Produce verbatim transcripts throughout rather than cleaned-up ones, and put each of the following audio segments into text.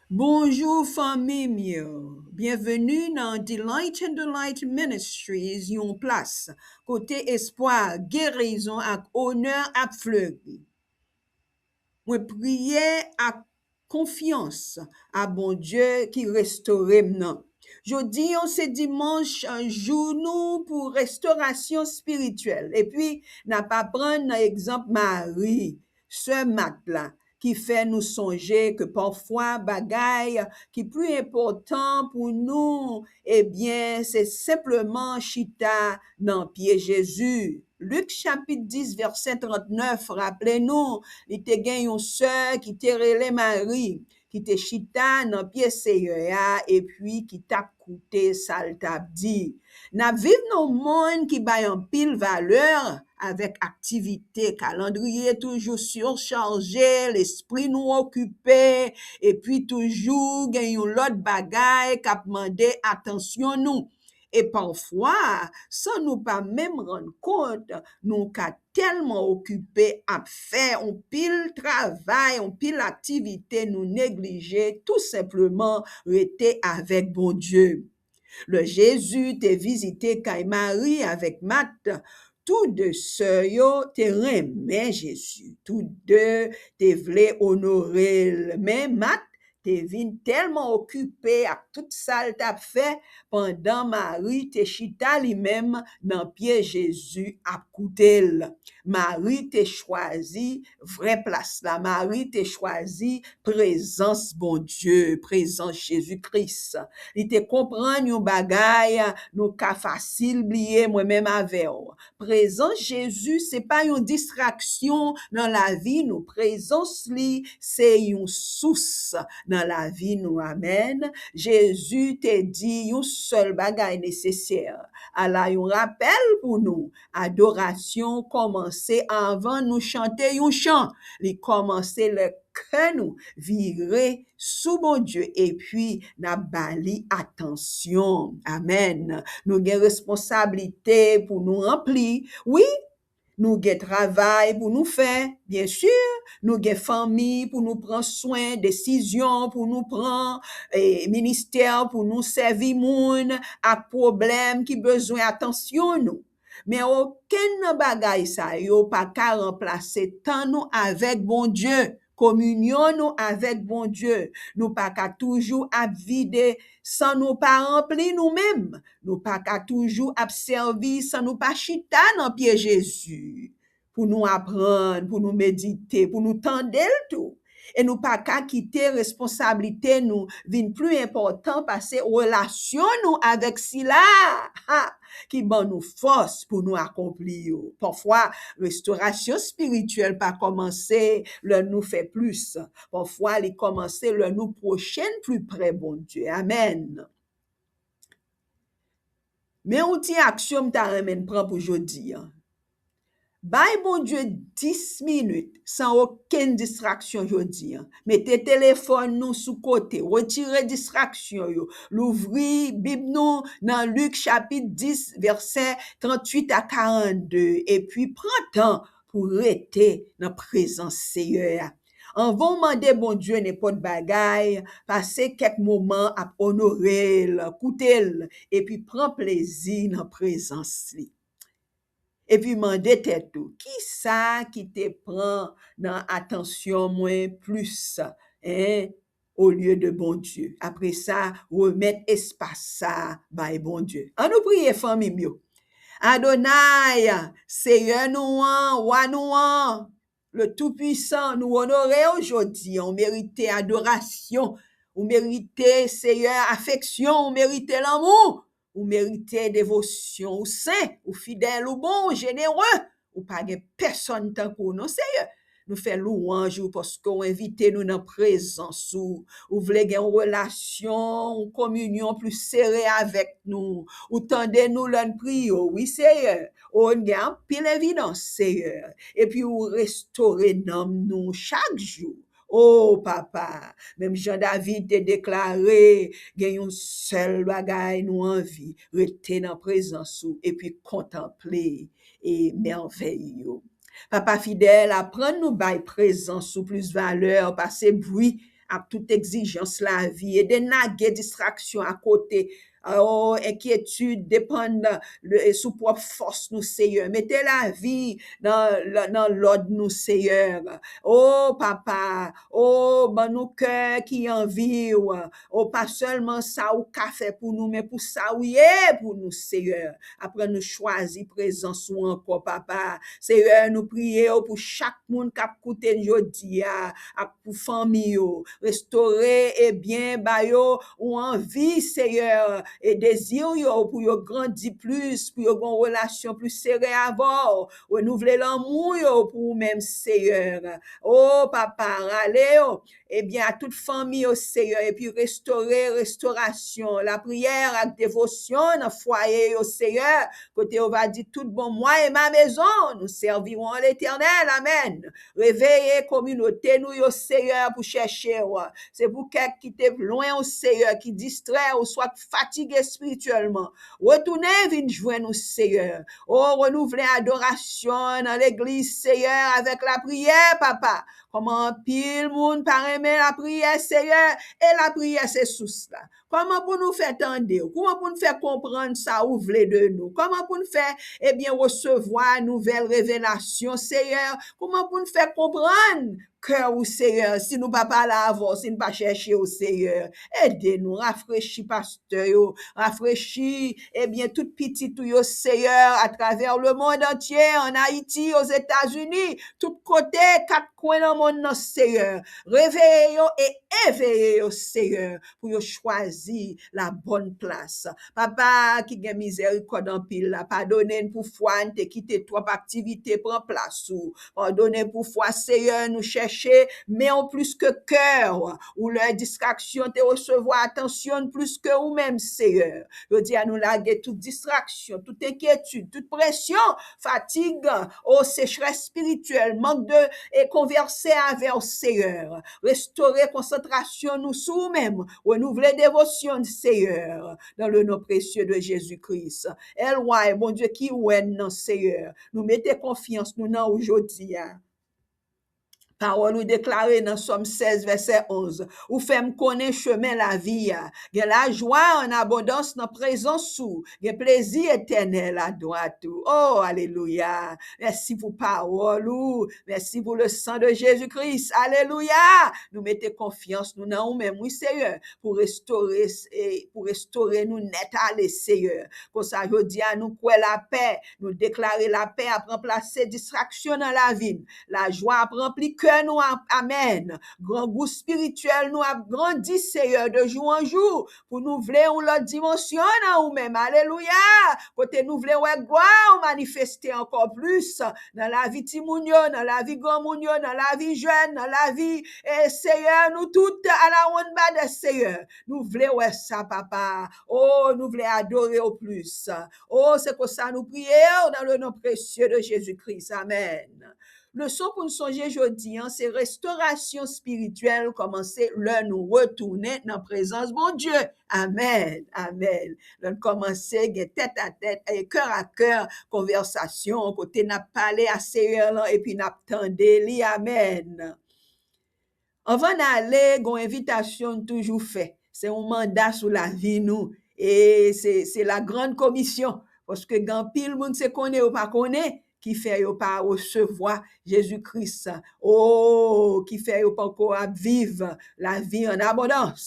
Bonjou fanmi m yo. Byenveni nan Delight and Delight Ministries, yon plas kote espwa, gerizon ak onè ap fleri. Mwen priye ak konfyans a Bondye ki restore m nan. Jodi an se dimanch, jou nou pou restorasyon espirityèl. Epi, n ap aprann nan egzanp Mari, sè Mat la, ki fè nou sonje ke pafwa bagay ki pli enpòtan pou nou, ebyen, se senpleman chita nan pye Jezi. Lik chapit dis, vèsè trannèf, raple nou, li te gen yon sè ki te rele Mari, ki te chita nan pye Seyè a, epi ki t ap koute sa l t ap di. N ap viv nan yon monn ki bay anpil valè avèk aktivite, kalandriye toujou sichaje, lespri nou okipe, epi toujou gen yon lòt bagay k ap mande atansyon nou. E pafwa, san nou pa menm rann kont, nou ka tèlman okipe ap fè yon pil travay, yon pil aktivite, nou neglije tou senpleman rete avèk Bondye. Lè Jezi te vizite kay Mari avèk Mat, tou de sè yo te renmen Jezi. Tou de te vle onore l, men Mat te vin tèlman okipe ak tout sa l t ap fè, pandan Mari te chita li menm nan pye Jezi ap koute l. Mari te chwazi vrè plas la. Mari te chwazi prezans Bondye, prezans Jezi Kris. Li te konprann yon bagay nou ka fasil bliye, mwen menm avè w. Prezans Jezi se pa yon distraksyon nan lavi nou. Prezans li se yon sous nan lavi nou. Amèn. Jezi te di yon sèl bagay nesesè. Ala yon rapèl pou nou. Adorasyon kòmanse avan nou chante yon chan. Li kòmanse lè kè nou vire sou Bondye epi n ap ba li atansyon. Amèn. Nou gen responsablite pou nou ranpli. Wi, nou gen travay pou nou fè, byen si, nou gen fanmi pou nou pran swen, desizyon pou nou pran, e, ministè pou nou sèvi moun, ak pwoblèm ki bezwen atansyon nou. Men okenn nan bagay sa yo pa ka ranplase tan nou avèk Bondye, kominyon nou avèk Bondye. Nou pa ka toujou ap vide san nou pa ranpli nou menm. Nou pa ka toujou ap sèvi san nou pa chita nan pye Jezi pou nou aprann, pou nou medite, pou nou tande l tou. E nou pa ka kite responsablite nou vin pli enpòtan pase relasyon nou avèk Sila a, ha, ki ban nou fòs pou nou akonpli yo. Pafwa, restorasyon espirityèl pa kòmanse lè nou fè plis. Pafwa, li kòmanse lè nou pwoche n pli pre Bondye. Amèn. Men yon ti aksyon m ta renmen n pran pou jodi a. Bay Bondye dis minit san okenn distraksyon jodi a. Mete telefòn nou sou kote, retire distraksyon yo. Louvri Bib nou nan Lik chapit dis, vèsè tranntuit a karannde, epi pran tan pou rete nan prezans Seyè a. Anvan w mande Bondye nenpòt bagay, pase kèk moman ap onore l, koute l, epi pran plezi nan prezans li. Epi mande tèt ou, kisa ki te pran nan atansyon mwen plis, en, olye de Bondye? Apre sa, remèt espas sa a bay Bondye. Ann nou priye, fanmi m yo. Adonay, Seyè nou an, Wa nou an, le Tout-Puissant, nou onore w jodi a. Ou merite adorasyon. Ou merite, Seyè, afeksyon. Ou merite lanmou. Ou merite devosyon. Ou sen, ou fidèl, ou bon, ou jenere. Ou pa gen pèsonn tankou w, non, Seyè. Nou fè lwanj ou paske w envite nou nan prezans ou. Ou vle gen yon relasyon, yon kominyon pli sere avèk nou. Ou tande nou lè n priye w, wi, Seyè. O, n gen anpil evidans, Seyè. Epi ou restore nanm nou chak jou. O, Papa, menm jan David te deklare, gen yon sèl bagay nou anvi, rete nan prezans ou epi kontanple e mèvèy yo. Papa fidèl, aprann nou bay prezans ou plis valè pase bri ak tout egzijans lavi. Ede n lage distraksyon akote. O, enkyetid, depann sou pwòp fòs nou, Seyè. Mete lavi nan, nan lòd nou, Seyè. O, Papa, o, ban nou kè ki anvi w. O, pa sèlman sa ou ka fè pou nou, men pou sa ou ye pou nou, Seyè. Aprann nou chwazi prezans ou ankò, Papa. Seyè, nou priye w pou chak moun k ap koute n jodi a, ak pou fanmi yo. Restore, ebyen, ba yo yon anvi, Seyè, e dezi yo pou yo grandi plis, pou yo gen yon relasyon pli sere avè w. Renouvle lanmou yo pou ou menm, Seyè. O, Papa, rale yo, ebyen, a tout fanmi yo, Seyè, epi restore, restorasyon, lapriyè ak devosyon nan fwaye yo, Seyè, kote yo va di, tout bon, moi et ma maison, nous servirons l'Éternel. Amèn. Reveye kominote nou yo, Seyè, pou chèche w. Se pou kèk ki te lwen w, Seyè, ki distrè oswa k fatige espirityèlman. Retounen vin jwenn ou, Seyè. O, renouvle adorasyon nan legliz, Seyè, avèk lapriyè, Papa. Kòman anpil moun pa renmen lapriyè, Seyè, e lapriyè se sous la. Kòman pou nou fè tande w? Kòman pou nou fè konprann sa ou vle de nou? Kòman pou nou fè, ebyen, resevwa nouvèl revelasyon, Seyè? Kòman pou nou fè konprann kè ou, Seyè, si nou pa pale avè w, si nou pa chèche w, Seyè? Ede nou, rafrechi pastè yo, rafrechi, ebyen, tout pitit ou yo, Seyè, atravè lemonn antye, ann Ayiti, Ozetazini, tout kote, kat kwen nan monn nan, Seyè. Reveye yo e eveye yo, Seyè, pou yo chwazi la bonne place. Papa ki gen mizèrikòd anpil la, padone n pou fwa n te kite twòp aktivite pran plas ou. Padone n pou fwa, Seyè, nou chèche men w plis ke kè w, ou lè distraksyon te resevwa atansyon n plis ke ou menm, Seyè. Jodi a nou lage tout distraksyon, tout enkyetid, tout presyon, fatig, o sechrès espirityèl, mank de e konvèse avè w, Seyè. Restore konsantrasyon nou sou ou menm. Renouvle devosyon n, Seyè, dans le nom précieux de Jésus-Christ. Èl Wa, Bondye ki wè n nan, Seyè. Nou mete konfyans nou nan ou jodi a. Pawòl ou deklare nan Sòm sèz, vèsè onz, ou fè m konnen chemen lavi a. Gen lajwa an abondans nan prezans ou. Gen plezi etènèl adwat ou. O, alelouya! Mèsi pou pawòl ou. Mèsi pou le sang de Jésus-Christ. Alelouya! Nou mete konfyans nou nan ou menm, wi, Seyè, pou restore, e pou restore nou nèt ale, Seyè. Konsa, jodi a, nou kwè lapè, nou deklare lapè ap ranplase distraksyon nan lavi n. Lajwa ap ranpli kè nou. Amèn. Grangou espirityèl nou ap grandi, Seyè, de jou an jou, pou nou vle yon lòt dimansyon nan ou menm. Alelouya! Kote nou vle wè glwa w manifeste ankò plis nan lavi timoun yo, nan lavi granmoun yo, nan lavi jèn, nan lavi, e, Seyè, nou tout, alawonnbadè, Seyè. Nou vle wè sa, Papa. O, nou vle adore w plis. O, se konsa nou priye w dans le nom précieux de Jésus-Christ. Amèn. Leson pou n sonje jodi a, se restorasyon espirityèl kòmanse lè nou retounen nan prezans Bondye. Amèn, amèn. Lè n kòmanse gen tèt a tèt, e kè a kè konvèsasyon, kote n ap pale a Seyè lan, epi n ap tande li. Amèn. Anvan n ale, gen yon envitasyon n toujou fè. Se yon manda sou lavi nou. E se, se la grande commission. Paske gen anpil moun se konnen yo pa konnen ki fè yo pa resevwa Jezi Kris. O, ki fè yo panko ap viv lavi an abondans.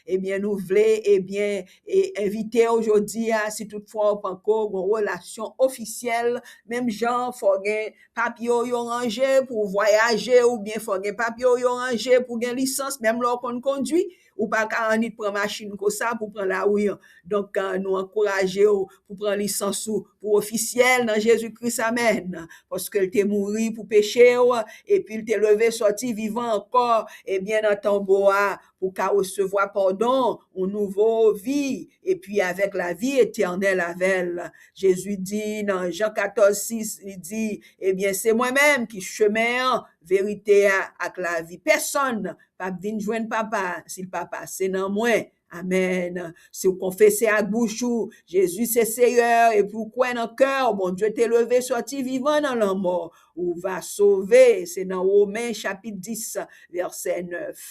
Ebyen, nou vle, ebyen, e envite w jodi a, si toutfwa w panko gen yon relasyon ofisyèl, menm jan fò w gen papye w yo ranje pou w vwayaje, oubyen fò w gen papye w yo ranje pou w gen lisans, menm lè w konn kondui, ou pa ka annik pran machin konsa pou w pran lari an. Donk, e, nou ankouraje w pou pran lisans ou, pou ofisyèl nan Jezi Kris, amèn. Paske l te mouri pou peche w, epi l te leve sòti vivan ankò, ebyen, nan tonbo a, pou w ka resevwa padon, yon nouvo vi, epi avèk lavi etènèl avè l. Jezi di nan Jan katòz sis, li di, ebyen, se mwen menm ki chemen an, verite a ak lavi. Pèsonn p ap vin jwenn Papa a si l pa pase nan mwen. Amèn. Si w konfese ak bouch ou Jezi se Seyè, epi w kwè nan kè w Bondye te leve sòti vivan nan lanmò, ou va sove. Se nan Women chapit dis, vèsè nèf.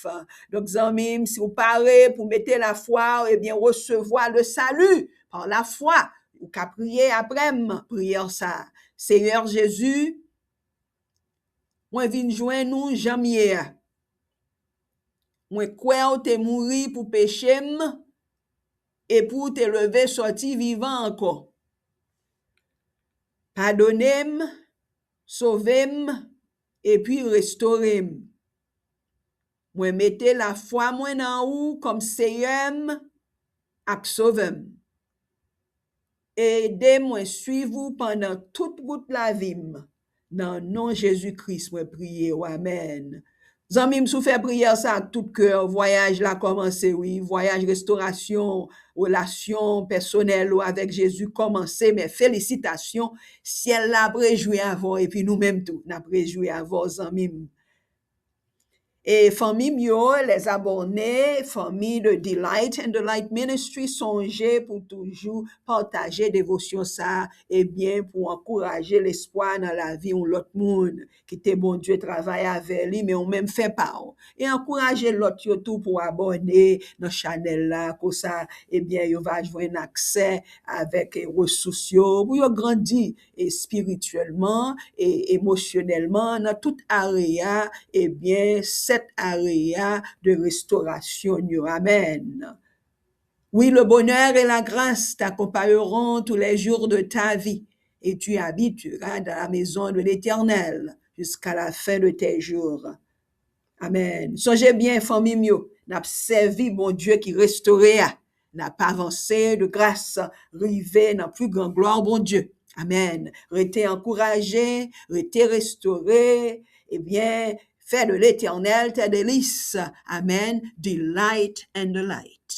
Donk, zanmi m, si w pare pou mete lafwa w, ebyen, resevwa le salut par la foi. Ou ka priye apre m, priyè sa. Seyè Jezi, mwen vin jwenn ou jan m ye a. Mwen kwè w te mouri pou peche m, epi w te leve sòti vivan ankò. Padone m, sove m, epi restore m. Mwen mete lafwa mwen nan ou kòm Seyè m ak Sovè m. Ede mwen swiv ou pandan tout bout lavi m. Nan non Jezi Kris, mwen priye w. Amèn. Zanmi m, si w fè priyè sa ak tout kè w, vwayaj la kòmanse, wi. Vwayaj restorasyon, relasyon pèsonèl ou avèk Jezi kòmanse, men felisitasyon, syèl la ap rejwi avè w, epi nou menm tou, n ap rejwi avè w, zanmi m. E fanmi m yo, les abonnés, fanmi de Delight and Delight Ministry, sonje pou toujou pataje devosyon sa a, ebyen, pou ankouraje lespwa nan lavi yon lòt moun. Kite Bondye travay avè li, men ou menm fè pa w. E ankouraje lòt yo tou pou abòne nan chanèl la, konsa, ebyen, yo va jwenn aksè avèk, e, resous yo, pou yo grandi espirityèlman e emosyonèlman nan tout area, ebyen, sèt area de restorasyon yo. Amèn. Oui, le bonheur et la grâce t'accompagneront tous les jours de ta vie, et tu habiteras dans la maison de l'Éternel jusqu'à la fin de tes jours. Amèn. Sonje byen, fanmi m yo, n ap sèvi Bondye ki restore a. N ap avanse de gras, rive nan pli gran glwa Bondye. Amèn. Rete ankouraje, rete restore. Ebyen, fè de Letènèl tè delis. Amèn. Delight and delight.